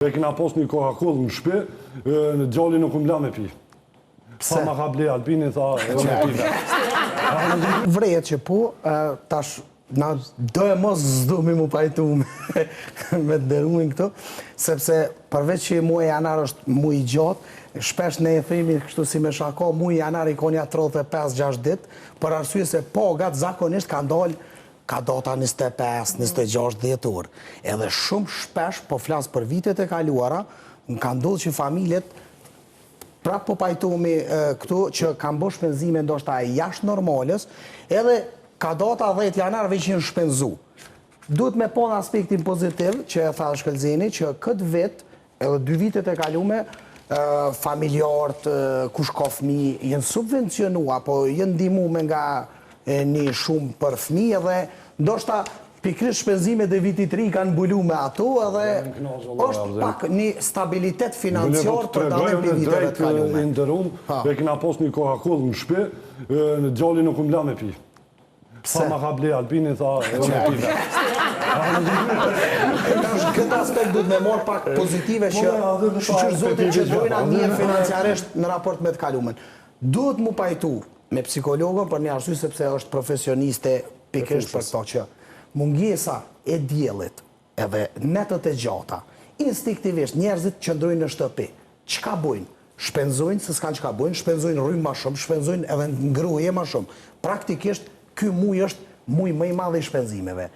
E kena pas një Coca-Cola në shpi, në djali nuk më la me pi. Pse? Tha ma ka ble Albini, tha edhe me pi vetë. Vrejet që po, tash na do e mos s'duhemi mu pajtu me të nderumin këtu, sepse përveç që muaji janar është muaj i gjatë, shpesh ne e themi kështu si me shaka, muaji janar i ka nja 35-6 ditë, për arsye se pagat zakonisht kanë dalë ka data 25, 26 dhjetor. Edhe shumë shpesh, po flas për vitet e kaluara, më ka ndodhur që familjet prapë po pajtohemi këtu që kanë bërë shpenzime ndoshta jashtë normales, edhe ka data 10 janar veç janë shpenzu. Duhet me po në aspektin pozitiv, që e tha Shkëlzeni, që këtë vit, edhe 2 vitet e kalume, familjarët, kush ka fëmijë, janë subvencionu, apo janë ndihmu me nga një shumë për fëmijë edhe ndoshta pikërisht shpenzimet e vitit ri kanë mbulu me ato edhe është pak një stabilitet financiar për dallim prej viteve të kalume. I nderum, e kena pas një Coca-Cola në shpi, në djali nuk më la me pi. Pse? Tha ma ka ble Albini, tha edhe me pi vetë. E tash këtë aspekt duhet me marr pak pozitive që Po, edhe shyqyr Zotit që pi dojna vetë. mirë financiarisht në raport me të kalumen. Duhet mu pajtu me psikologun për një arsye sepse është profesioniste pikërisht për këto që mungesa e diellit edhe netët e gjata, instinktivisht njerëzit qëndrojnë në shtëpi. Çka bujnë? Shpenzojnë se s'kan çka bujnë, shpenzojnë rrymë më shumë, shpenzojnë edhe ngrohje më shumë. Praktikisht ky muaj është muaj më i madh i shpenzimeve.